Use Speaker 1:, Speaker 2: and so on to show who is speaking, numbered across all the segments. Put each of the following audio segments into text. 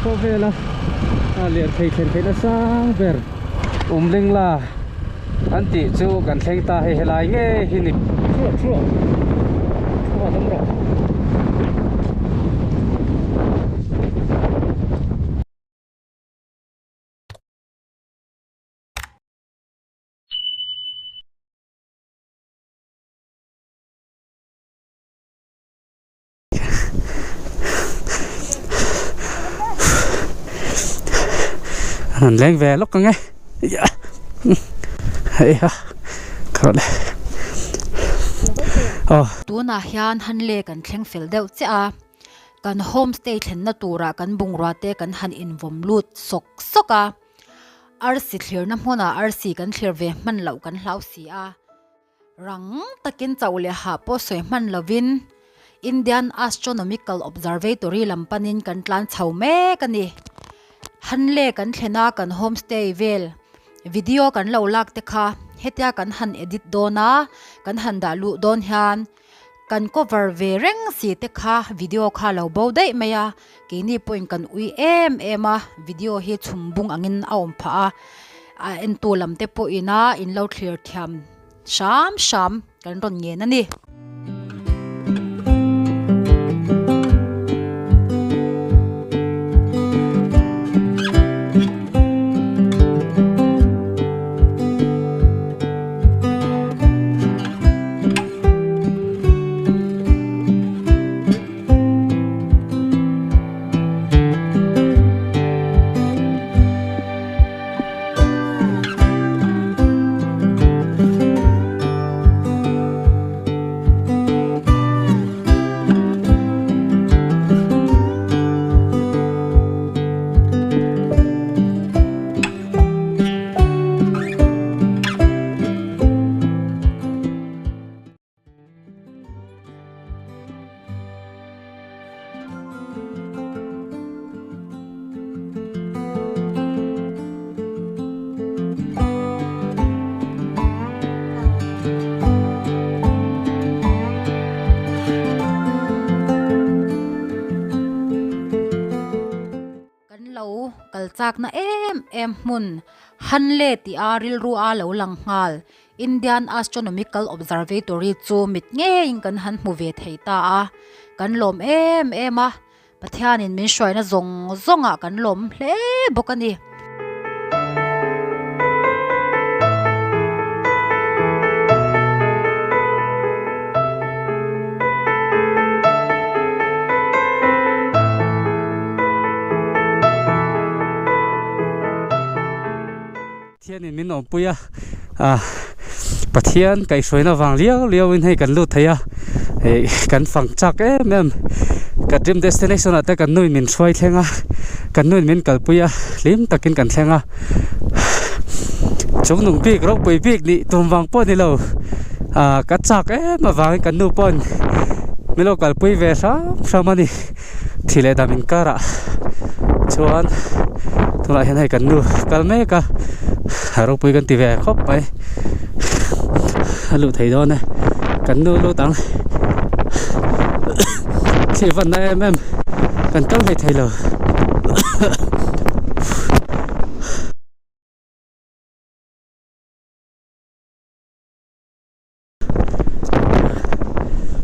Speaker 1: Khawvela a lirthei thlen theihna sang ber Umlingla an tih chu kan thleng ta hei helai ngei hi ni. Thu rawh thu rawh thu rawh dam rawh. An leng ve lawk ang e hei ha ka rawh le aw.
Speaker 2: Tunah hian Hanle kan thleng fel deuh chiah a, kan homestay thlenna turah kan bungrua te kan han invawm lut sawk sawk a, arsi thlirna hmunah arsi kan thlir ve hman loh kan hlau si a. Rang takin chauh leh hah pawh sawi hman lovin Indian Astronomical Observatory lam panin kan tlan chho mek a ni. Hanle kan thlen a kan homestay vel video kan lo lak te kha hetia kan han edit dawn a, kan han dah luh dawn hian kan cover ve reng si te kha video kha a lo bo daih mai a, keini pawhin kan ui em em a, video hi chhum bung angin a awm phah a, a entu lam te pawhin a in lo thlir thiam. Hram hram kan rawn ngen a ni. Kan lo kal chakna em em hmun Hanle tih a rilru a lo lang nghal. Indian Astronomical Observatory chu mit ngeiin kan han hmu ve thei ta a, kan lawm em em a, Pathianin min hruaina zawng zawngah kan lawm hle bawk a ni.
Speaker 1: Pathianin min awmpui a, ah Pathian kaihhruaina vang liau liauin hei kan lut thei a, hei kan fang chak em em, ka dream destination ah te kan nuin min hruai thleng a, kan nuin min kalpui a, hlim takin kan thleng a, chung nung bik ropui bik nih tum vang pawh ni lo, ah ka chak em avangin kan nu pawhin min lo kalpui ve hram hram a ni. Thi leh dam inkarah chuan tunah hian hei kan nu kal mek a a ropui kan ti ve khawp mai a luh thei dawn e kan nu lut ang thli van na em em kan kal hlei thei lo.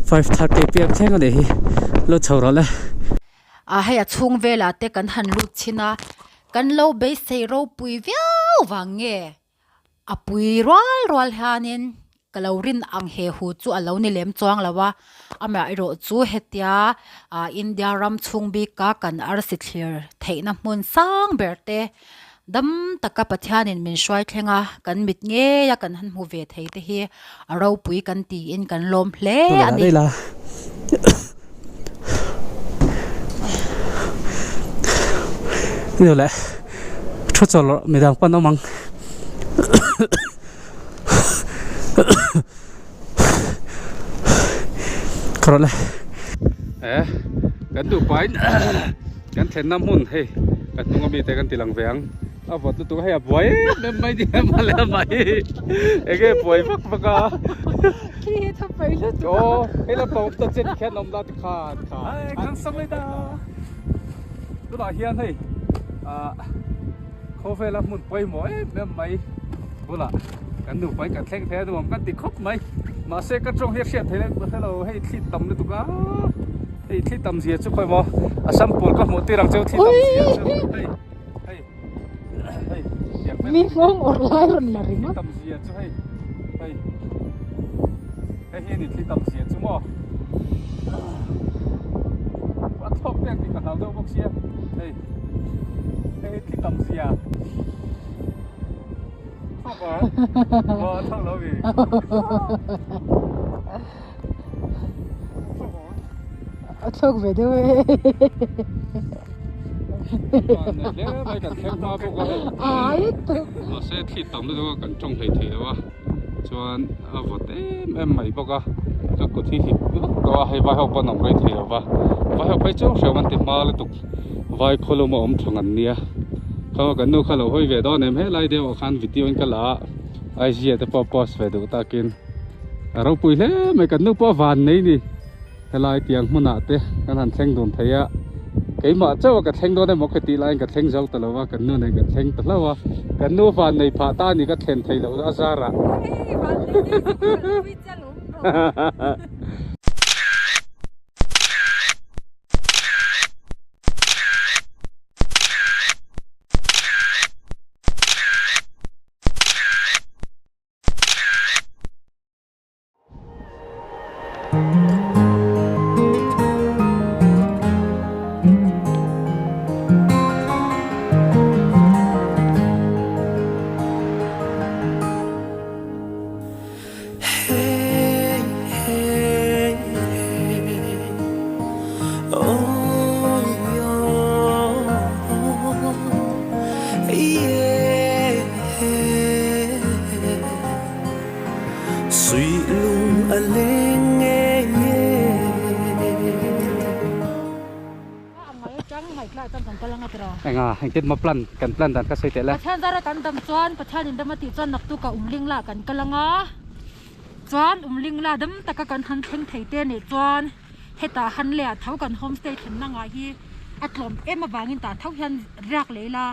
Speaker 1: 5:30 pm thleng a nih hi lut chho rawh le.
Speaker 2: Ah hei a chhung velah te kan han lut chhin a kan lo beisei ropui viau vang nge a pui rual rual hianin ka lo rin ang he hu chu a lo ni lem chuang lo a amaherawh chu hetia ah India ram chhung bika kan arsi thlir theihna hmun sang ber te. Dam taka Pathianin min hruai thleng a, kan mit ngei a kan han hmu ve thei te hi a ropui kan tiin kan lawm hle a ni.
Speaker 1: Ni le thu chawl rawh midang pawn awm ang ka rawh le e kan duh pahin kan thlenna hmun hei kan hnung ami te kan ti lang ve ang a vawt lutuk a hei a buai em em mai nia mawle amah hi enge buai vak vak a
Speaker 2: khi hi tha pai lutuk
Speaker 1: aw hei lampang ta chet khian awm la tikhan kha. Tunah hian hei ah khawvela hmun pawimawh em em mai bulah kan nupa hi kan thleng thei a nuam kan ti khawp mai mahse ka tawng hi a hriat theih leh hre lo hei thli tam lutuk a hei thli tam zia chu khawimaw a sample ka hmuh tir ang cheu thli tam zia chu hei hei hei tiang vel
Speaker 2: Mi nghawng awrh lai rawn la ringawt.
Speaker 1: Thli tam zia chu hei hei hei hi a ni thli tam zia chu maw a thawk pek tih ka hlau deuh bawk sia hei hei hi thli tam zia thawk a maw a thawk lo mi
Speaker 2: A thlawk ve deuh e. Ai tuk.
Speaker 1: Mahse thli tam lutuk a kan tawng hlei thei lo a chuan a vawt em em mai bawk a ka kut hi hip vak tawh a hei vai ho pawn awm rei thei lo va vai ho phei chu hrehawm an ti hma lutuk vai khawlum a awm thang an nia kha kan nu kha lo hawi ve dawn em helai deuh ah khan video in ka la a I G ah te pawh post ve duh takin a ropui hle mai kan nu pawh a van nei ni. Helai tiang hmunah te kan han thleng dun thei a, keimah chauh a ka thleng dawn emaw ka tih laiin ka thleng zo ta lo a, kan nu nen kan thleng ta hlauh a, kan nu van nei phah ta a ni ka thlen theih loh a zarah.
Speaker 3: Suih lung a leng nge nge.
Speaker 1: Enga engtin maw plan kan plan dan kha sawi teh le.
Speaker 2: Pathian zara kan dam chuan Pathian in dam a tih chuan naktuk ah umling lah kan kal anga chuan umling lah dam taka kan han thleng thei te nih chuan hetah han leh ah tho kan homestay thlenna ngah hi a tlawm em avangin tah tho hian riak leh ila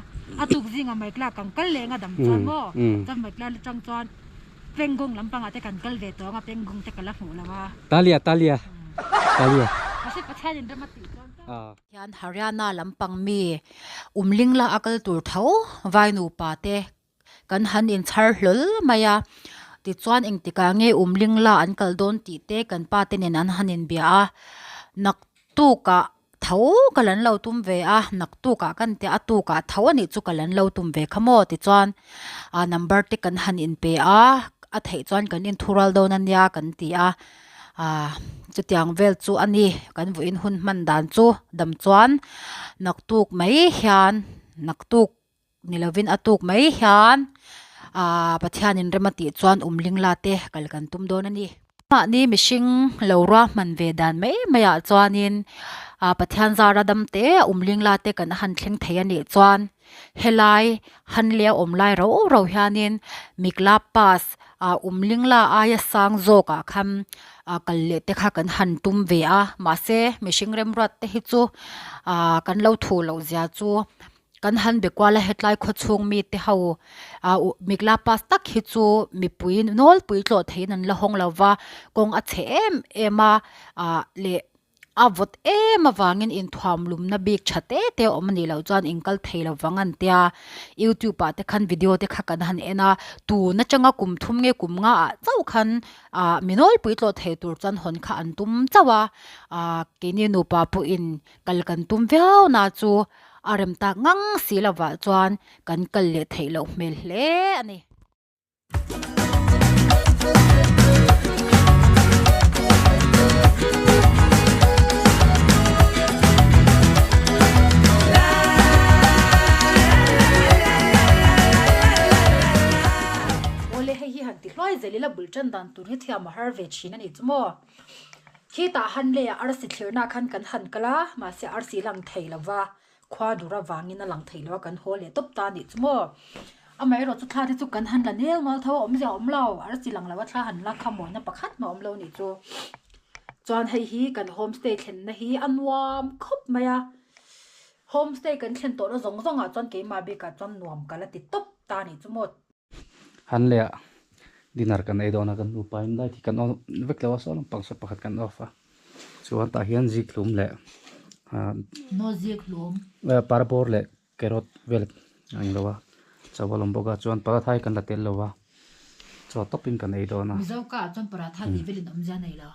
Speaker 2: a tuk zingah Maikla kan kal leh anga dam chuan maw chuan Maikla atang chuan Penggung lampangah te kan kal ve tawh anga Penggung te ka la hmuh lo a.
Speaker 1: Talia Talia Talia.
Speaker 2: Mahse Pathian in ram a tih chuan chuan. Hian Haryana lampang mi umling la a kal tur tho vai nupa te kan han inchhar hlawl mai a. Tichuan engtikah nge umling la an kal dawn tih te kan pa te nen an han inbia a. Naktukah Tho ka lan lo tum ve a, naktukah kan tia a tukah tho a nih chu ka lan lo tum ve kha maw tichuan ah number te kan han inpe a, a theih chuan kan inthurual dawn a nia kan ti a, ah chutiang vel chu a ni kan vawiin hun hman dan chu dam chuan naktuk mai hian naktuk Ni lovin a tuk mai hian aaa Pathianin rem a tih chuan umling la te kal kan tum dawn a ni. Mahni mihring lo ruahman ve dan mai maiah chuanin aaa Pathian zara dam te umling la te kan han thleng thei a nih chuan helai han leh a awm lai rau rau hianin Mikla pass aaa umling la aia sang zawkah khan aaa kal leh te kha kan han tum ve a mahse mihring remruat te hi chu aaa kan lo thu loh zia chu. Kan han be kual a hetlai khawchhung mite ho ah uh Mikla pass tak hi chu mipui nawlpui tlawh theihin an la hawng lo va kawng a chhe em em a ah leh a vawt em avangin inthuam lumna bik tha te te a awm anih loh chuan in kal thei lo vang an tia youtube ah te khan video te kha kan han en a tun atanga kum thum nge kum nga ah chauh khan ah mi nawlpui tlawh thei tur chuan hawn kha an tum chauh a ah keini nupa pawhin kal kan tum viau na chu. A rem tak ngang si lovah chuan kan kal leh theih loh hmel hle a ni. Awle hei hi han ti hluai zel ila bul tan dan tur hi thiam a har ve thin a ni chu maw. Khitah han leh a arsi thlirna khan kan han kal a, mahse arsi lang thei lova khua dur avangin a lang thei lo a, kan haw leh tawp ta a nih chu maw. Amaherawh chu thla te chu kan han la nel nual tho a, awmzia a awm lo, arsi lang lo a thla han la kha mawina pakhat mah a awm lo a nih chu. Chuan hei hi kan homestay thlenna hi a nuam khawp mai a. Homestay kan thlen tawhna zawng zawngah chuan keimah bikah chuan nuam ka la ti tawp ta nih chu maw.
Speaker 1: Han leh ah dinner kan ei dawn a kan nupa in light hi kan on vek lo a saw lampang saw pakhat kan off a chuan tah hian zikhlum leh ah
Speaker 2: No zikhlum.
Speaker 1: Parbawr leh Carrot vel a eng lo a, chaw a lawm bawk a, chuan paratha hi kan la tel lo a, chaw tawp in kan ei dawn a.
Speaker 2: Mizo ka ah chuan paratha tih velin awmzia nei lo.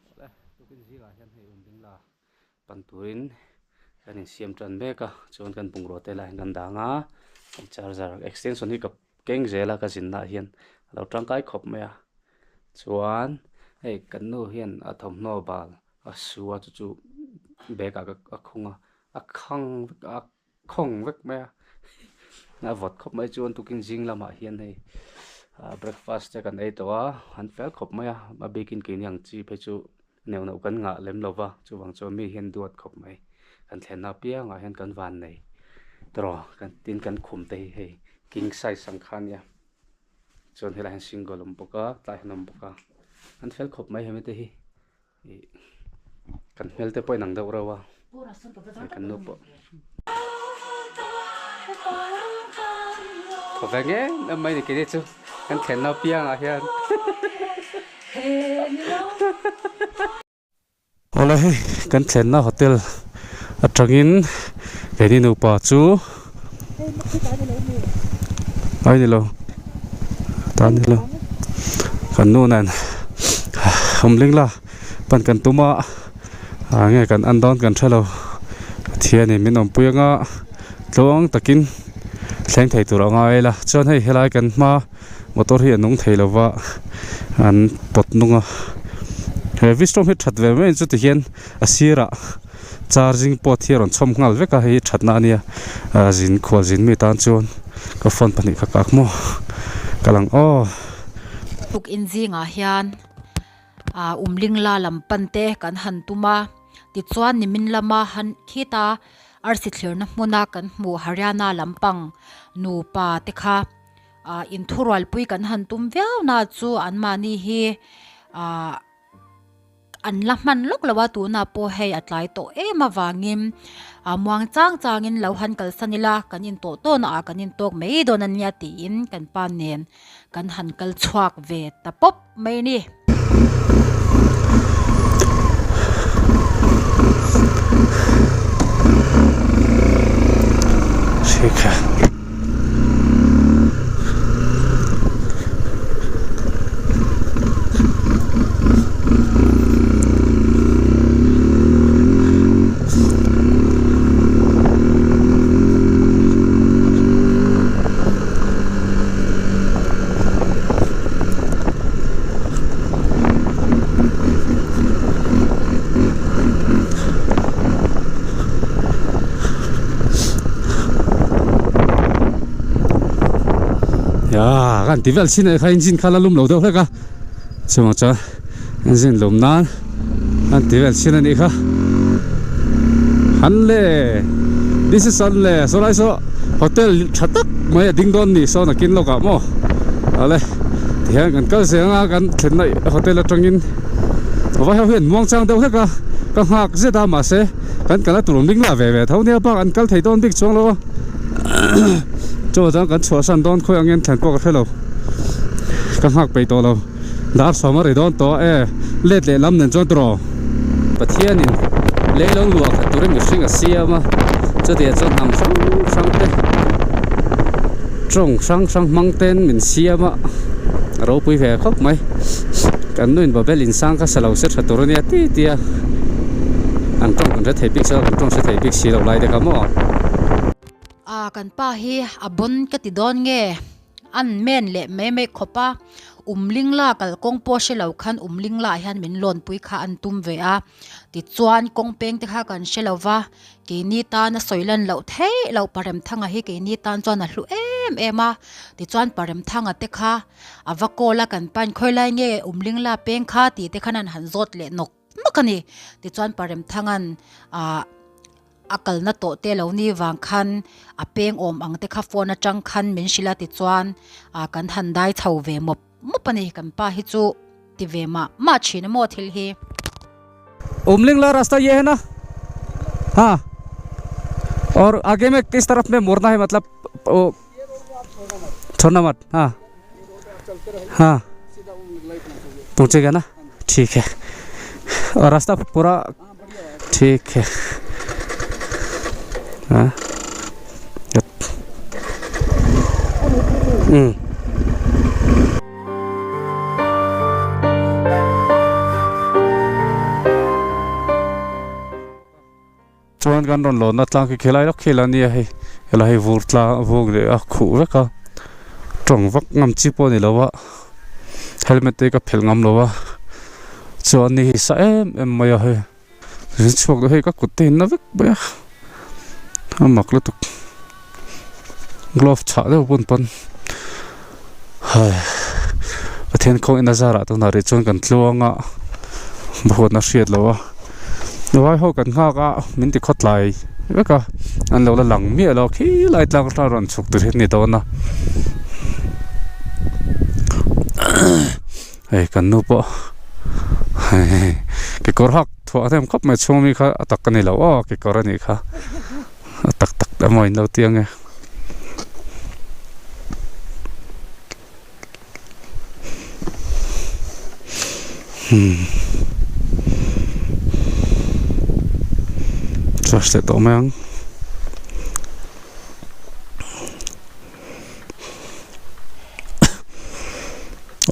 Speaker 1: Awle, tukin zingah hian hei um ding la pan turin kan insiam tan mek a, chuan kan bungrua te lah hian kan dang a, kan charger extension hi ka keng zel a ka zinna ah hian a lo tangkai khawp mai a, chuan hei kan nu hian a thawmhnaw bal a su a chu chu bag ah a khung a. A khang vek a khawng vek mai a a vawt khawp mai chuan tukin zing lamah hian hei ah breakfast te kan ei tawh a an fel khawp mai a a bikin keini ang chi phei chu neuh neuh kan ngah lem lo va chuvang chuan mi hian duat khawp mai kan thlenna apiangah hian kan van nei tawh kan tin kan khum te hi hei king size ang kha ania chuan helaiah hian single a awm bawk a tlaiah hian a awm bawk a an fel khawp mai hemi te hi. Ih kan hmel te pawh a inang deuh reuh a kan nu pawh thaw ve ngei em mai ni keini chu kan thlenna apiangah hian awle hei kan thlenna hotel atangin keini nupa chu ai ni lo ta ni lo kan nu nen awm ling la pan kan tum a ah nge kan an dawn kan hre lo Pathianin min awmpui anga tluang takin thleng thei tur a ngai la chuan hei helai kan hma motor hi a nung thei lo va an pawt nung a he vistawm hi that ve mai ang chu tihian a sirah. Charging port hi a rawn chhawm nghal vek a hei hi thatna a nia ah zin khual zin mi tan chuan ka phone pahnih kha kak maw ka lang aw.
Speaker 2: Tuk in zingah hian ah umlingla lam pan te kan han tum a tichuan nimin lama han khita arsi thlirna hmuna kan hmuh Haryana lampang nupa te kha ah inthurualpui kan han tum viau na chu anmahni hi ah. An la hman lawk lo a, tunah pawh hei a tlai tawh em avangin a muang chang changin lo han kalsan ila kan intawh tawn ah kan intawk mai dawn a nia tiin kan pa nen kan han kal chhuak ve ta pawp mai a ni.
Speaker 1: Kan ti vel chin ah kha engine kha la lum lo deuh hlek a chuvang chuan engine lum nan an ti vel chin a nih kha han le this is an le saw lai saw hotel tha tak mai a ding dawn ni saw nakin lawkah maw awle tihian kan kal zel anga kan thlenna hotel atangin vai ho hian muang chang deuh hlek a ka nghak zet a mahse kan kal a tur awm ding lah ve ve tho nia bak an kal thei dawn bik chuang lo a chuvang chuan kan chhuahsan dawn khawi angin thlen pawh ka hre lo ka nghak peih tawh lo dar sawm a ri dawn tawh a e let leh lam nen chuan tawh Pathianin leilawng luah khat turin mihring a siam a chutiang chuan hnam hrang hrang te tawng hrang hrang hmang ten min siam a a ropui ve khawp mai kan nuin Babel insang kha sa lo se tha tur a nia ti ti a an tawng kan hre thei bik si lo kan tawng hre thei bik si lo lai te kha maw.
Speaker 2: A kan pa hi a bon ka ti dawn nge an men leh mai mai khawp a umlingla kalkawng pawh hre lo khan umlingla ah hian min lawnpui kha an tum ve a tichuan kawng peng te kha kan hre lo va keini tan a sawi lan loh theih loh Paremthanga hi keini tan chuan a hlu em em a tichuan Paremthanga te kha a va call a kan pan khawilai nge umlingla peng kha tih te khan an han zawt leh nawk nawk a ni tichuan Paremthanga'n ah a kalna tawh te lo ni vang khan a peng awm ang te kha phone atang khan min hrilh a tichuan ah kan han dai chho ve mawp mawp a ni kan pa hi chu ti ve mah mah thin a maw thil hi.
Speaker 1: Umlingla rasta ye hai na ha. और आगे में किस तरफ में मोड़ना है मतलब वो छोड़ना मत हाँ हाँ पहुँचेगा ना ठीक है और रास्ता पूरा ठीक है हाँ हम्म Chuan kan rawn lawnna tlang khi khilai lawk khi la nia hei helai hi vur tlang vung leh a khuh vek a tawng vak ngam chi pawh a ni lo a helmet te hi ka phelh ngam lo a chuan ni hi sa em em mai a hei chhuak deuh hei ka kut te hi na vek mai a a mak lutuk glove chhah deuh pawn pawn hai Pathian khawngaih na zarah tunah rih chuan kan tluang a huatna hriat loh a vai ho kan nghak a min ti khawtlai vek a an lo la lang miah lo khilai tlang atang rawn chhuk tur hi a ni dawn a hei kan nu pawh kekawr hak thuah hnem khawp mai chhung ami kha a tak a ni lo aw kekawr a nih kha. A tak tak te maw in lo ti ange. Hmm. Charge leh tawh mai ang.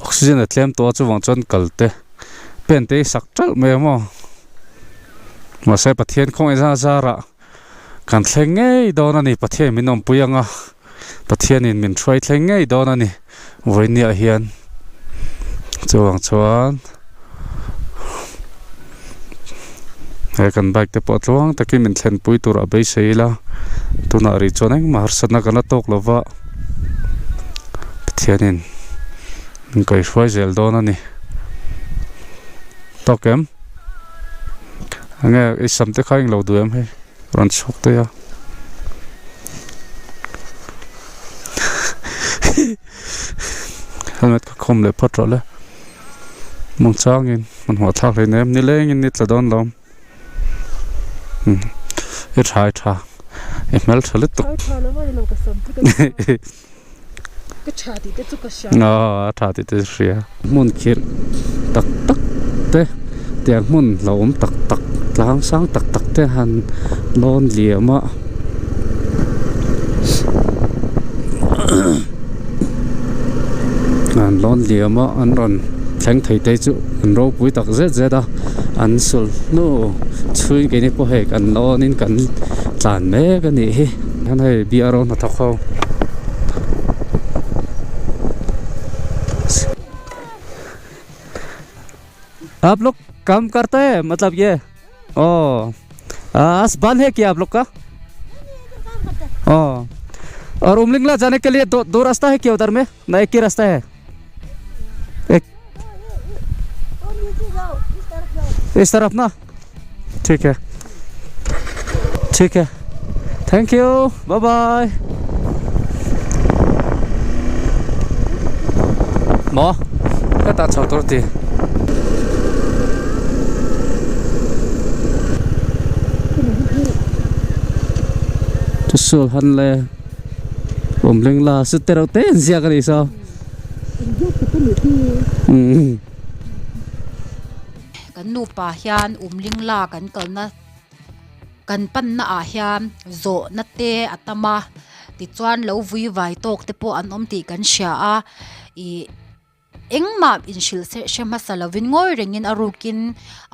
Speaker 1: Oxygen a tlem tawh a chuvang chuan kal te pen te hi sak ṭalh mai ang maw. Mahse Pathian khawngaih zan zarah kan thleng ngei dawn a ni Pathian min awmpui ang a Pathianin min hruai thleng ngei dawn a ni vawinia hian chuvang chuan he kan bike te pawh tluang takin min thlenpui tur a beisei ila tunah rih chuan engmah harsatna kan la tawk lova Pathianin min kaihruai zel dawn a ni tawk em. Enge i sam te kha englo duh em hei rawn chhuak daih a helmet ka khawm leh phawt rawh le mawng changin hmanhmawh thlak hle nem nilengin ni tla dawn lo i tha i tha i hmeltha lutuk.
Speaker 4: Ka tha tih te chu ka hria.
Speaker 1: Aw a tha tih te chu hria. Hmun khirh tak tak te tiang hmun hlauhawm tak tak tlang sang tak tak te han lawn liam a. An lawn liam a an rawn thleng thei te chu an ropui tak zet zet a an sulhnu chhui keini pawh hei kan lawn in kan tlan mek a nih hi. Hian hei BRO hnathawk ho आप लोग काम करते हैं मतलब ये ओ आज बंद है क्या आप लोग का ओ और उमलिंगला जाने के लिए दो दो रास्ता है क्या उधर में ना एक ही रास्ता है एक इस तरफ ना ठीक है ठीक है thank you bye bye maw ka tah chho tur ti chusul han le awm hleng la su te reuh te an ziak a nih saw umm.
Speaker 2: Kan nupa hian Umlingla kan kalna kan panna ah hian zawhna te a tam a tichuan lo vui vai tawk te pawh an awm tih kan hria a ih engmah inhrilh se hre hmasa lovin ngawi rengin a rukin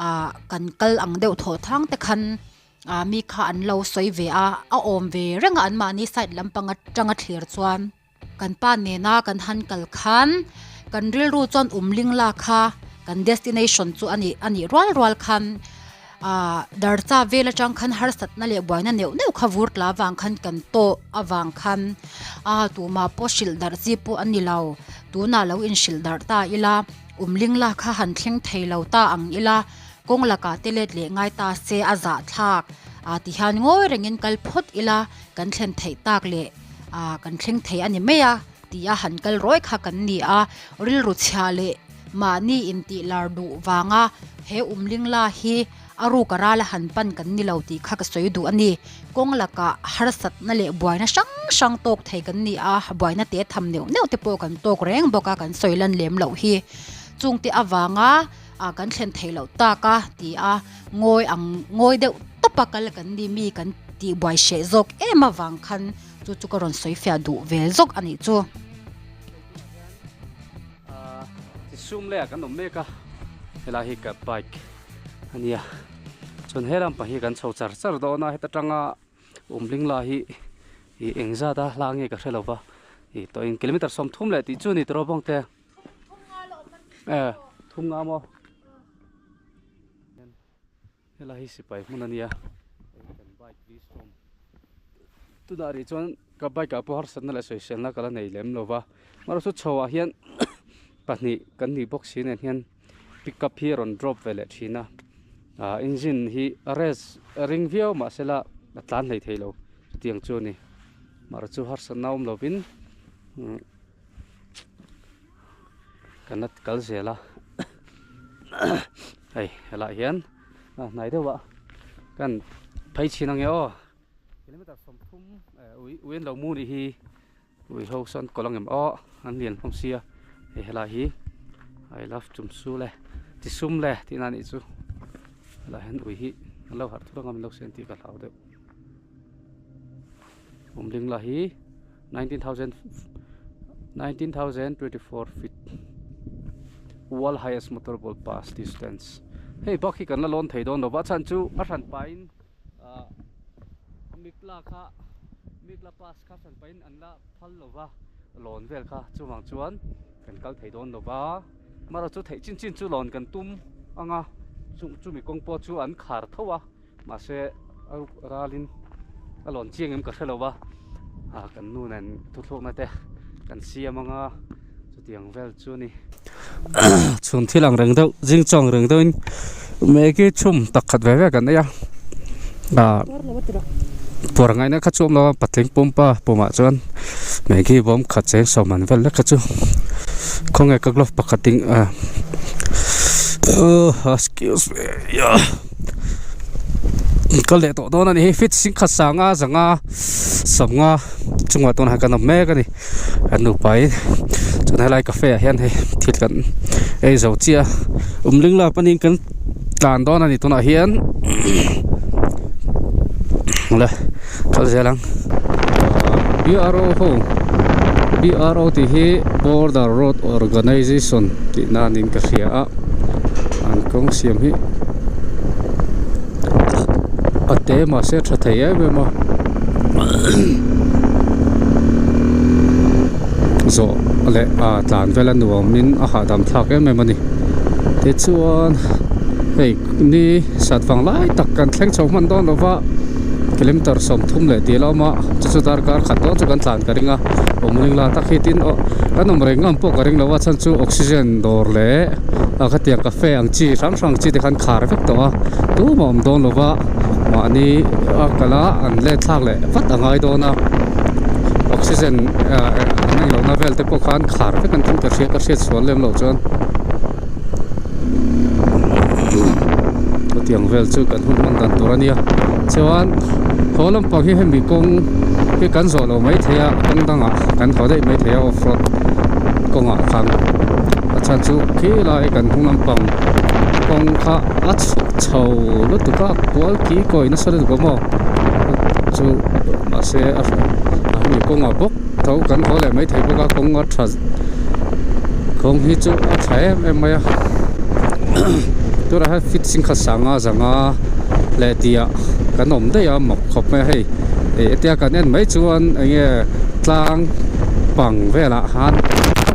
Speaker 2: ah kan kal ang deuh thawh thang te khan ah mi kha an lo sawi ve a a awm ve reng a anmahni side lampang atanga thlir chuan. Kan pa nena kan han kal khan kan rilru chuan umling la kha kan destination chu a nih a nih rual rual khan ah darcha vel atang khan harsatna leh buaina neuh neuh kha vur tla avang khan kan tawh avang khan a tumah pawh hrilh darh chi pawh a ni lo tunah lo inhrilh darh ta ila umling la kha han thleng thei lo ta ang ila kawng lakah te let leh ngai ta se a zahthlak ah ti hian ngawi rengin kal phawt ila kan thlen theih tak leh. ah kan thleng thei a ni mai a ti a han kal rawih kha kan ni a rilru chhia leh mahni intih lar duh vanga he umlingla hi A ruk a ral a han pan kan ni lo tih kha ka sawi duh a ni. Kawng lakah harsatna leh buaina hrang hrang tawk thei kan ni a, buaina te tham neuh neuh te pawh kan tawk reng bawk a, kan sawi lan lem loh hi. Chungte avanga kan thlen theih loh tak a ti a, ngawi ang ngawi deuh tawp a kal kan ni mi kan tih buai hreh zawk em avang khan chu chu ka rawn sawi fiah duh ve zawk a nih chu.
Speaker 1: Sum leiah kan awm mek a, helai hi ka bike a nia chuan he lampang hi kan chho char char dawn a heta tanga Umling la hi ih eng zat a hla nge ka hre lo va ih tawh in kilometer 30 leh tih chu ni tawh bawng te e thum nga maw helai hi sipai hmun a nia kan bike v strom tunah rih chuan ka bike ah pawh harsatna leh sawiselna ka la nei lem lo va amaherawhchu chho ah hian pahnih kan nih bawk si nen hian pickup hi a rawn drop ve leh thin a ah engine hi a rest a ring viau mahsela a tlan hlei thei lo chutiang chu a ni amaherawhchu harsatna awm lovin umm kan la kal zel a hei helaiah hian a hnai deuh ah kan phei chhin ange aw kilometer 30 ui ui an lo mu nih hi. Ui ho sawn kawlh ang em aw an lian hlawm sia hei helai hi I love chumsu le chisum le tih na nih chu helai hian ui hi an lo harh thut anga min lo siam tih ka hlau deuh awmling lah hi 19,000 19,024 feet world highest motorable pass distance hei bak hi kan la lawn thei dawn lo va a chhan chu a hran pahin ah mikla kha mikla pass kha hran pahin an la phal lo va lawn vel kha chuvang chuan kan kal thei dawn lo va marawh chu theih chin chin chu lawn kan tum ang a chung chumi kawng pawh chu an khar tho a mahse a ruk ralin a lawn chiang em ka hre lo va ah kan nu nen thuthlukna te kan siam ang a chutiang vel chu a ni. Chhun thil ang reng deuh zing chaw ang reng deuhin Maggi chhum tak khat ve ve kan ei a ah puar ngaihna kha chu awm lo a patling pumpa pumah chuan Maggi bawm khat cheng sawm an vel lek kha chu khawnge ka glove pakhat ding ah excuse me ka leh tawh dawn a ni hi fit singkhat sanga zanga sawmnga chungah tunah kan awm mek a ni. Kan nupa in chuan helai cafe ah hian hei thil kan ei zo chiah a umling la panin kan tlan dawn a ni tunah hian le kal zel ang BRO ho BRO tih hi border road organization tih nan in ka hria a an kawng siam hi a te mahse a tha thei em em a zawh leh a tlan vel a nuam in a hahdam thlak em em a ni tichuan hei ni sat vang lai tak kan thleng chho hman dawn lo va kilometer 30 leh tih a la awm a chu chu darkar khat dawn chu kan tlan ka ring a awm ring la tak hi tin aw kan awm reng ngam pawh ka ring lo a chhan chu oxygen dawr leh a khatiang cafe ang chi hrang hrang chi te khan khar vek tawh a tumah awm dawn lo va mahni a kal a an let thlak leh vat a ngai dawn a oxygen ah an englo na vel te pawh khan khar vek an tum ka hria ka hriat sual lem loh chuan chutiang vel chu kan hun hman dan tur a nia chuan haw lampang hi hemi kawng hi kan zawh lo maithei a kawng dangah kan haw daih maithei a off road kawngah khan a chhan chu khilai kan hnung lampang kawng kha a chhuk chho lutuk a kual ki kawi nasa lutuk a maw chu mahse a hemi kawngah bawk tho kan haw leh maithei bawk a kawng a tha kawng hi chu a tha em em mai a tunah hian fit singkhat sanga zanga leh tihah kan awm daih a mak khawp mai a hei ih hetia kan en mai chuan eng nge tlang pang velah khan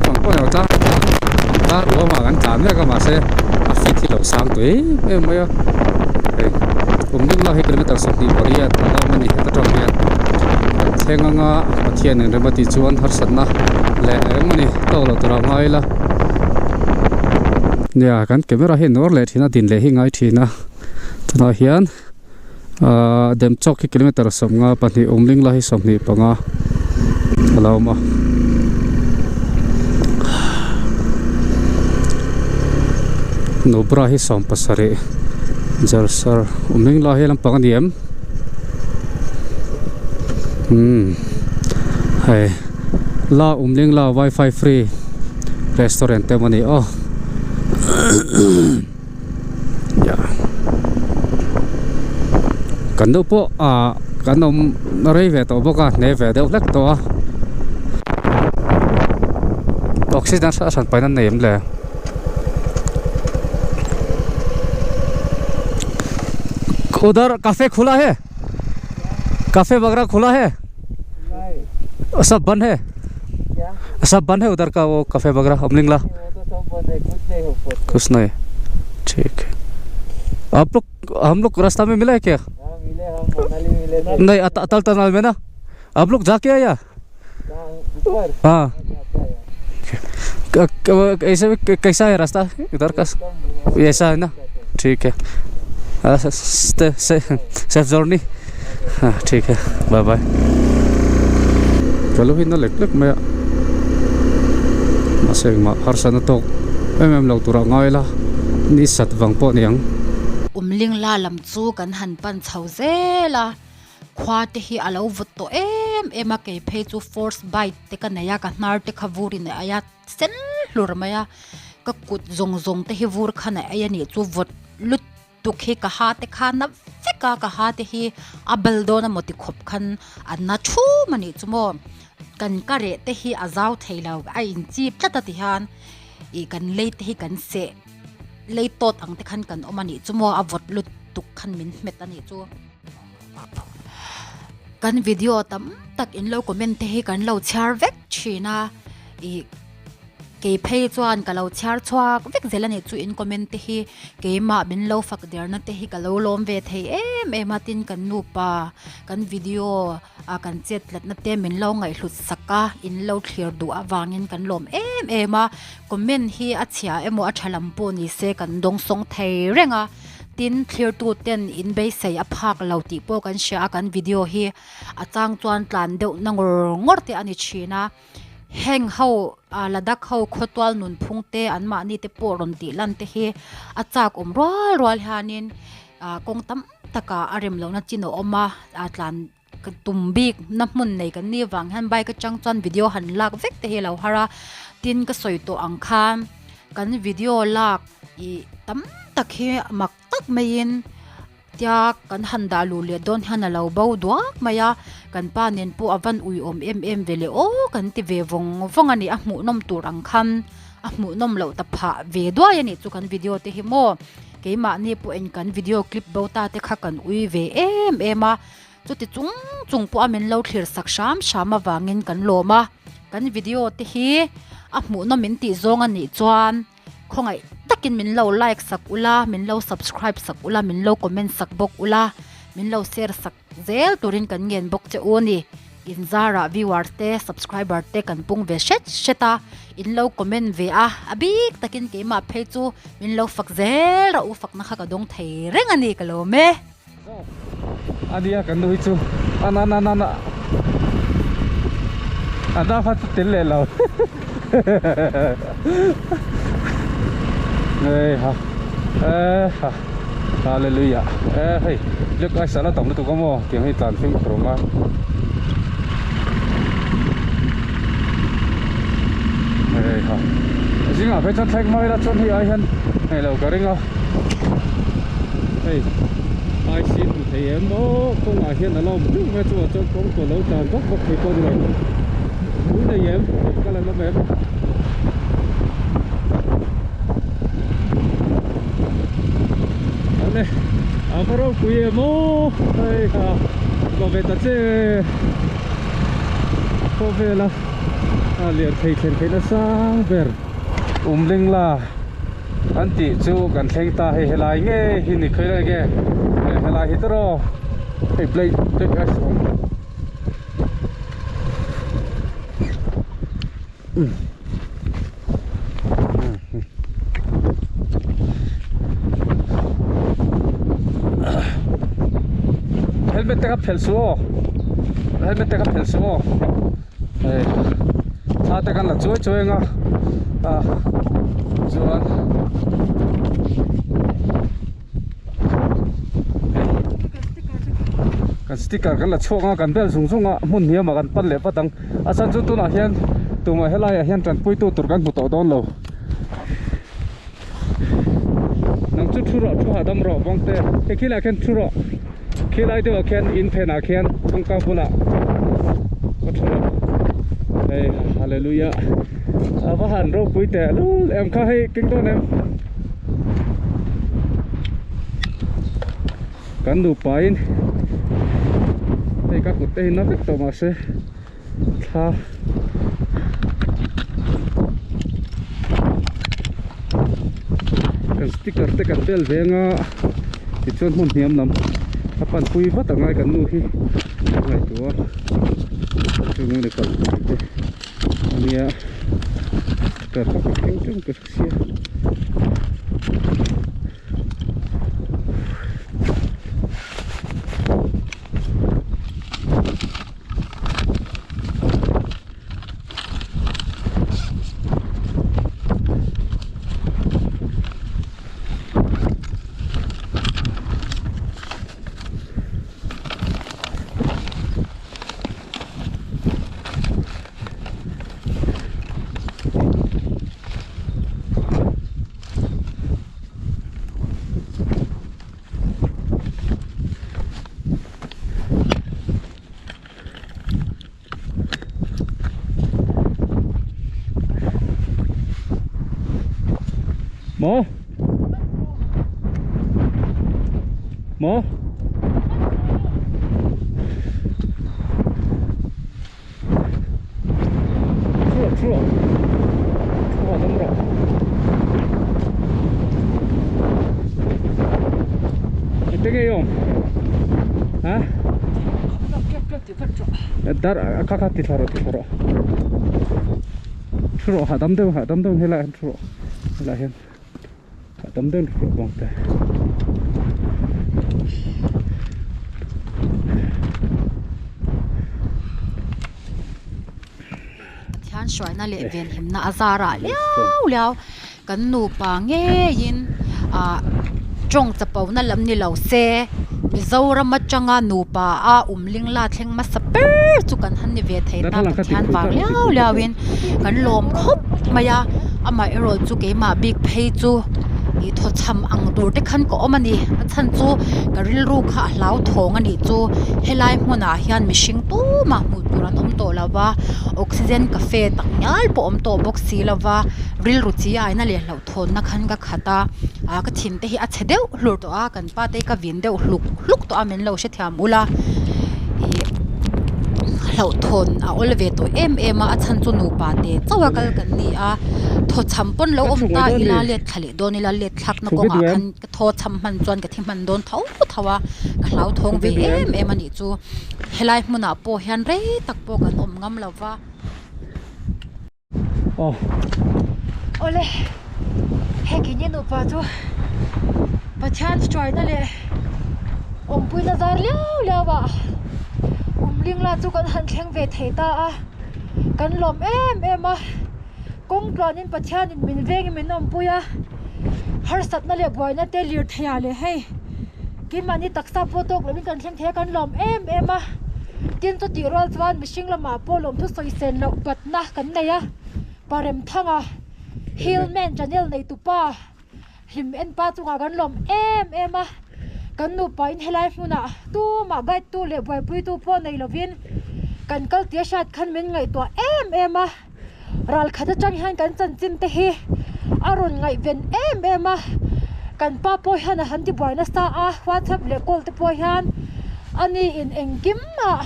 Speaker 1: pang pawh ni lo tlang tlang ruamah kan tlan mek a mahse a fit hi lo sang tui em em mai a hei kum ding lai hi kilometer 28 a la awm a ni heta tang hian kan thleng anga Pathian in rem a tih chuan harsatna leh eng ani tawk loh tur a ngai ila nia kan camera hi nawr leh thin a din leh hi ngai thin a tunah hian ahh demchawk hi kilometer 52 awmling lai hi 25 a lo awm a. Nubra hi 17. Jalsar awm eng lai he lampang a ni em umm hei la awm leng la wifi free restaurant te awm a ni aw kan deuh pawh ah kan awm rei ve tawh bawk a hne ve deuh hlek tawh a oxygen a hran pahin an nei em le. उधर cafe खुला है cafe वगैरह खुला है नहीं सब बंद है क्या सब बंद है उधर का वो कैफे वगैरह अमलिंगला
Speaker 5: वो तो सब बंद है कुछ नहीं हो
Speaker 1: कुछ नहीं ठीक है आप लोग हम लोग रास्ता में मिला है क्या
Speaker 5: हाँ मिले हम मनाली मिले थे
Speaker 1: नहीं अत, अटल टनल में ना आप लोग जाके आया
Speaker 5: ऊपर
Speaker 1: हाँ ऐसे कैसा है रास्ता इधर का ऐसा है ना ठीक है सेफ जर्नी हाँ ठीक है बाय बाय चलो na lek lek mai a mahse engmah harsatna tawk em em lo turah ngai la ni sat vang pawh a ni ang.
Speaker 2: Umling la lam chu kan han pan chho zel a Khua te hi a lo vawt tawh em em a, kei phei chu force bite te ka nei a, ka hnar te kha vur in a ei a, sen hlur mai a, ka kut zawng zawng te hi vur khan a ei a nih chu vawt lutuk hi ka ha te kha na vek a, ka ha te hi a bal dawn emaw ti khawp khan a na thum a nih chu maw, kan ka reh te hi a zau thei lo a inchip tlat a ti hian ih kan lei te hi kan seh lei tawt ang te khan kan awm a nih chu maw a vawt lutuk khan min hmet a nih chu. Kan video tam tak in lo comment te hi kan lo chhiar vek thin a ih kei phei chuan ka lo chhiar chhuak vek zel a nih chu in comment te hi keimah min lo fak der na te hi ka lo lawm ve thei em em a tin kan nupa kan video a kan chet tlat na te min lo ngaihhlut sak a in lo thlir duh avangin kan lawm em em a comment hi a chhia emaw a tha lam pawh ni se kan dawngsawng thei reng a. Tin, thlirtuten in beisei a phak lo tih pawh kan hria a, kan video hi a chang chuan tlan deuh na ngawr ngawr te a ni thin a. Heng ho ah Ladakh ho khawtual nunphung te an mahni te pawh rawn tih lan te hi a chak awm rual rual hianin ah kawng tam takah a rem lohna chin a awm a, ah tlan Ka tum bik na hmun nei kan nih vang hian bike atang chuan video han lak vek te hi a lo har a tin ka sawi tawh ang khan kan video lak ih tam tak hi mak tak maiin tia kan han dah luh leh dawn hian a lo bo duak mai a kan pa nen pawh a van uiawm em em ve leh aw kan ti ve vawng vawng a ni a hmuhnawm tur ang khan a hmuhnawm loh ta phah ve duai a nih chu kan video te hi maw keimahni pawhin kan video clip bo ta te kha kan ui ve em em a. Chuti chung chung pawh a min lo thlir sak hram hram avangin kan lawm a, kan video te hi a hmuhnawm min tih zawng a nih chuan khawngaih takin min lo like sak ula, min lo subscribe sak ula, min lo comment sak bawk ula, min lo share sak zel turin kan ngen bawk che u a ni. In zarah viewers te subscriber te kan pung ve hret hret a, in lo comment ve a, a bik takin keimah phei chu min lo fak zel rawh u, fakna kha ka dawng thei reng a ni ka lawm e.
Speaker 1: A nia kan nu hi chu a na na na na a na kha chu tel leh lo ei ha e ha hallelujah e hei lek ai sala tam lutuk a maw tiang hi tlan fimkhur awm a. Hei ha zingah phei chuan thleng mai ila chuan hei ai hian hei lo ka ring a. Hei ai sin hmu thei em maw kawngah hian a la awm hleuh mai a chungah chuan kawng pawh a lo tlan vak vak thei pawh a ni lo pui nei em rawn kal an awm em awle a va ropui em aw hei ha tlawh ve ta che khawvela a lirthei thlen theihna sang ber Umlingla. An tih chu kan thleng ta hei helai nge hi ni khawi lai nge helai hi tawh hei plate plate a awm helmet te kha phelh suh aw helmet te kha phelh suh aw hei thla te kan la chuai chuai ang a ah chuan. Kan sticker kan la chhuak ang a, kan bel zung zung a, hmun hniamah kan pan leh vat ang. A chhan chu tunah hian tumah helaiah hian tanpuitu tur kan hmu tawh dawn lo. Nang chu thu rawh, thu hahdam rawh Bawngte. Hei khilaiah khian thu rawh, khilai deuhah khian in phenah khian kawngka bulah va thu rawh. Hei hallelujah a va han ropui teh lul em kha hei keng dawn em. Kan nupain hei ka kut te hi na vek tawh mahse thla kan sticker te kan bel ve anga tichuan hmun hniam lam a panpui vat angai kan nu hi a ngaihtuah a chung ni kalpui te ania sticker kha ka keng ṭeuh ka hre sia. Maw? Maw? Thu rawh, thu rawh. Thu hahdam rawh. Engte nge i awm? Ha? Dar kha kha ti thla rawh, ti thla rawh. Thu rawh hahdam deuh, hahdam deuh helaiah hian thu rawh. Helaiah hian. A tam deuh lutuk bawk te.
Speaker 2: Pathian hruaina leh venhimna a zarah liau liau kan nupa ngeiin ah tawng chapona lam ni lo se Mizoram atanga nupa a umling la thleng hmasa ber chu kan han ni ve thei ta Pathian vang liau liau in kan lawm khawp mai a amaherawh chu keimah bik phei chu ih thawchham ang tur te khan ka awm a ni a chhan chu ka rilru kha a hlauthawng a nih chu helai hmunah hian mihring tumah hmuh tur an awm tawh lo va oxygen cafe tak ngial pawh awm tawh bawk si lo va rilru chi aina leh hlauhthawnna khan ka khat a ah ka thin te hi a chhe deuh hlur tawh a kan pa te hi ka vin deuh hluk hluk tawh a min lo hrethiam ula ih hlauhthawn a awl ve tawh em em a a chhan chu nupa te chauh a kal kan ni a thawchham pawn lo awm ta ila let thla leh dawn ila let thlakna kawngah khan ka thawchham hman chuan ka thi hman dawn tho tho a ka hlauthawng ve em em a nih chu helai hmunah pawh hian rei tak pawh kan awm ngam lo va.
Speaker 1: Aw.
Speaker 4: Awle, hei keini nupa chu Pathian hruaina leh awmpuina zar liau liau ah Umlingla chu kan han thleng ve thei ta a, kan lawm em em a, kawng tluanin Pathianin min vengin min awmpui a, harsatna leh buaina te lirthei ah leh hei keimahni taksa pawh tawk lovin kan thleng thei a kan lawm em em a, tin chutih rual chuan mihring lamah pawh lawmthu sawi sen loh batna kan nei a, Paremthanga Hillman channel neitupa hlim en pa chungah kan lawm em em a, kan nupa in helai hmunah tumah guide tu leh buaipui tu pawh nei lovin kan kal tia hriat khan min ngaihtuah em em a, ral khat atang hian kan chanchin te hi a rawn ngaihven em em a, kan pa pawh hian a han ti buai nasa a, whatsapp leh call te pawh hian ani in engkim ah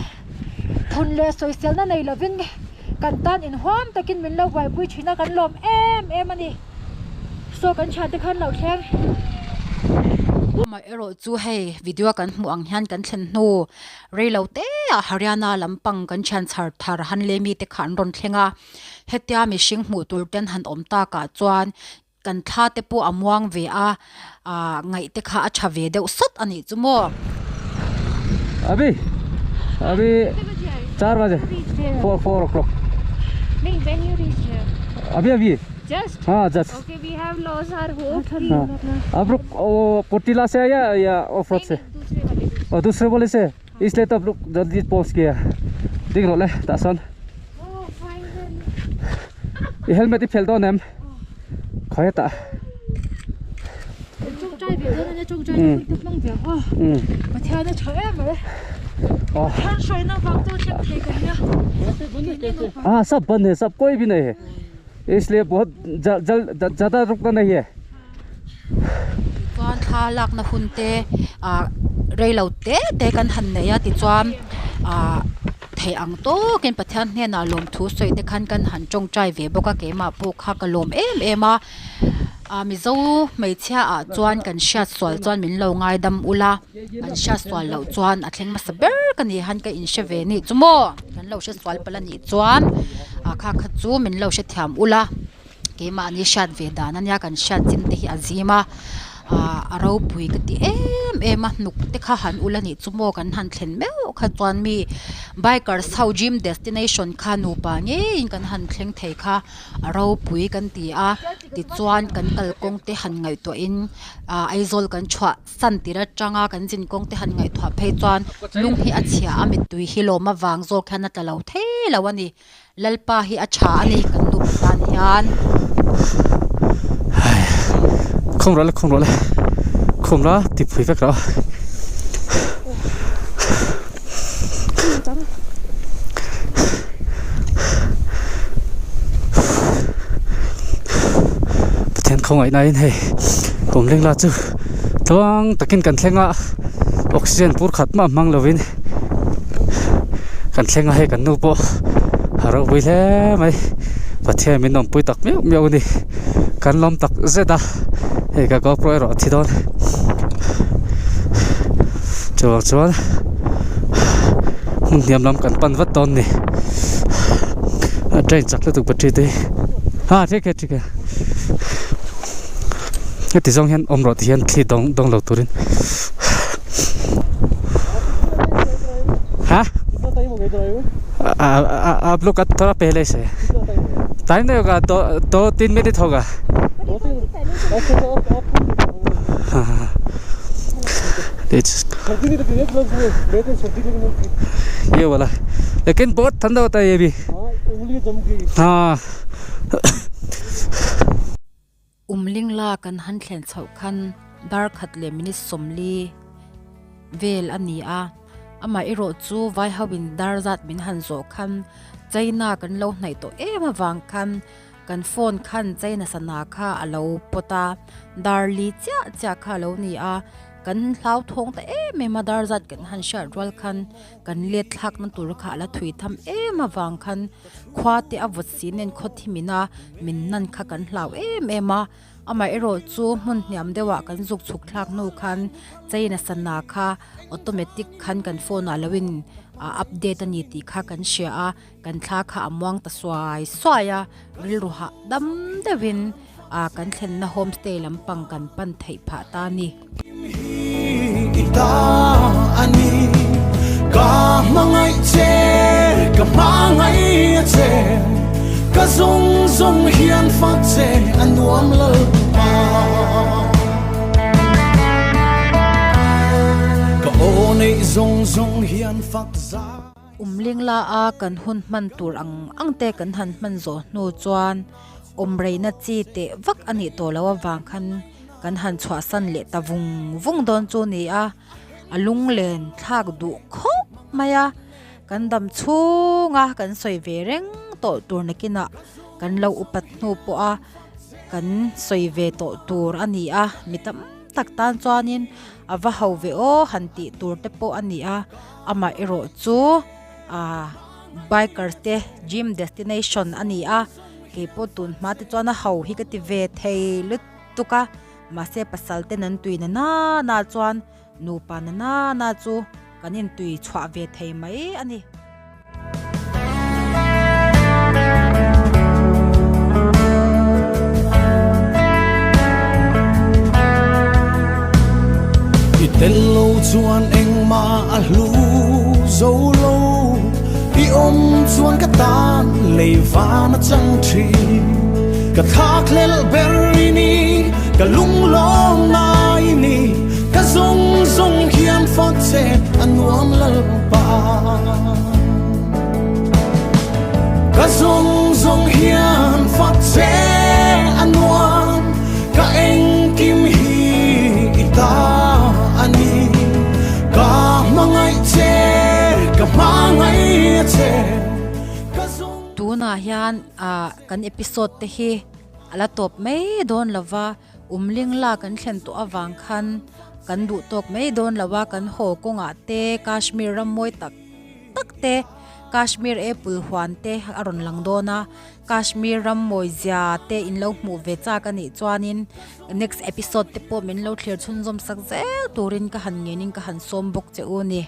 Speaker 4: Thun leh sawiselna nei lovin kan tan inhuam takin min lo buaipui thin a, kan lawm em em a ni. Saw kan thiante khan lo thleng.
Speaker 2: Amah erawh chu hei video kan hmuh ang hian kan thlen hnu rei lo te ah Haryana lampang kan thian chhar thar han leh mite kha an rawn thleng a, hetia mihring hmuh tur ten han awm takah chuan Kan thla te pawh a muang ve a, ah ngaih te kha a tha ve deuh sawt a nih chu maw.
Speaker 1: Abhi abhi char baje 4 4 o'clock
Speaker 6: Nahi when you reach here
Speaker 1: abhi abhi
Speaker 6: just
Speaker 1: ha just
Speaker 6: okay we have lost our hope
Speaker 1: हाँ आप लोग वो पोटीला से आया या of road से
Speaker 6: दूसरे वाले
Speaker 1: और दूसरे वाले से इसलिए तो आप लोग जल्दी पहुंच गया ding rawh le tah sawn i helmet i phelh dawn em khawi tah हाँ सब बंद है सब कोई भी नहीं है इसलिए बहुत जल ज़्यादा रुकना नहीं है
Speaker 2: Chuan thla lakna hun te ah rei lo te te kan han nei a tichuan ah theih ang tawkin Pathian hnenah lawmthu sawi te khan kan han tawngtai ve bawk a keimah pawh kha ka lawm em em a ah Mizo hmeichhia ah chuan kan hriat sual chuan min lo ngaidam ula kan hriat sual loh chuan a thleng hmasa ber ka ni han ka inhre ve nih chu maw kan lo hre sual palh a nih chuan ah kha kha chu min lo hrethiam ula. Keimahni hriat ve dan ania kan hriat chin te hi a zim a ah a ropui ka ti em em a hnuk te kha han ul anih chu maw kan han thlen meuh kha chuan mi bikers ho dream destination kha nupa ngeiin kan han thleng thei kha a ropui kan ti a tichuan kan kalkawng te han ngaihtuah in ah Aizawl kan chhuah san tir atanga kan zin kawng te han ngaihtuah phei chuan lung hi a chhia a mittui hi lawm avang zawk hian a tla lo thei lo a ni. Lalpa hi a tha a ni kan nupa tan hian.
Speaker 1: Khum rawh le khum rawh le khum la ti phui vek rawh. Pathian khawngaihna in hei awm leng la chu tluang takin kan thleng a oxygen pur khat mah hmang lovin kan thleng a hei kan nu pawh a ropui hle mai Pathian min awmpui tak miau miau a ni kan lawm tak zet a hei ka GoPro erawh a thi dawn chuvang chuan hmun hniam lam kan pan vat dawn a ni a train chak lutuk battery te hi ha thik e thik e heti zawng hian awm rawh ti hian thli dawng dawng lo turin. हाँ आप लोग का थोड़ा पहले से टाइम नहीं होगा दो दो तीन मिनट होगा हाँ हाँ ये वाला लेकिन बहुत ठंडा होता है ये भी हाँ
Speaker 2: Umlingla kan han thlen chhoh khan dar khat leh minute sawmli vel a ni a, amah erawh chu vai ho in dar zat min han zawh khan China kan lo hnaih tawh em avang khan kan phone khan China sana kha a lo pawt a, dar li chiah chiah kha a lo ni a, kan hlauthawng ta em em a dar zat kan han hriat rual khan kan let thlakna tur kha a la thui tham em avang khan Khua te a vawt si nen khaw thi min a, min nan kha kan hlau em em a. Amaherawh chu hmun hniam deuhah kan zuk chhuk thlak hnu khan chain a sana kha automatic khan kan phone ah lo in update a ni tih kha kan hria a, kan thla kha a muang ta suai suai a, rilru hah dam deuhin kan thlenna homestay lampang kan pan theih phah ta a ni. Umlingla a kan hun hman tur ang ang te kan han hman zawh hnu chuan awmreina chi teh vak a nih tawh loh avang khan Kan han chhuahsan leh ta vung vung dawn chu ni a, a lunglen thlak duh khawp mai a, kan dam chhunga kan sawi ve reng tawh tur nakinah kan lo upat hnu pawh a kan sawi ve tawh tur a ni a, mi tam tak tan chuanin a va ho ve aw han tih tur te pawh a ni a, amah erawh chu ah bikers te dream destination a ni a, keipawh tun hma te chuan a ho hi ka ti ve thei lutuk. tuk a, mahse pasal ten an tui na na na chuan nupa na na na chu kan intui chhuah ve thei mai a ni.
Speaker 3: I tel lo chuan engmah a hlu zo lo, i awm chuan ka tan lei van a chang thin. Ka thlakhlelh ber i ni, ka lunglawm ngai i ni, ka zawng zawng hian fak che a nuam Lalpa. Ka zawng zawng hian fak che a nuam, ka engkim hi i ta a ni. Ka hmangaih che, ka hmangaih che, ka zawng.
Speaker 2: Tunah hian ah kan episode te hi a la tawp mai dawn lova. Umling lak an thlen tawh avang khan kan duh tawk mai dawn lo a, kan haw kawngah te Kashmir ram mawi tak tak te, Kashmir apple huan te a rawn lang dawn a, Kashmir ram mawi zia te in lo hmuh ve chak a nih chuanin next episode te pawh min lo thlir chhunzawm sak zel turin ka han ngenin ka han sawm bawk che u ni.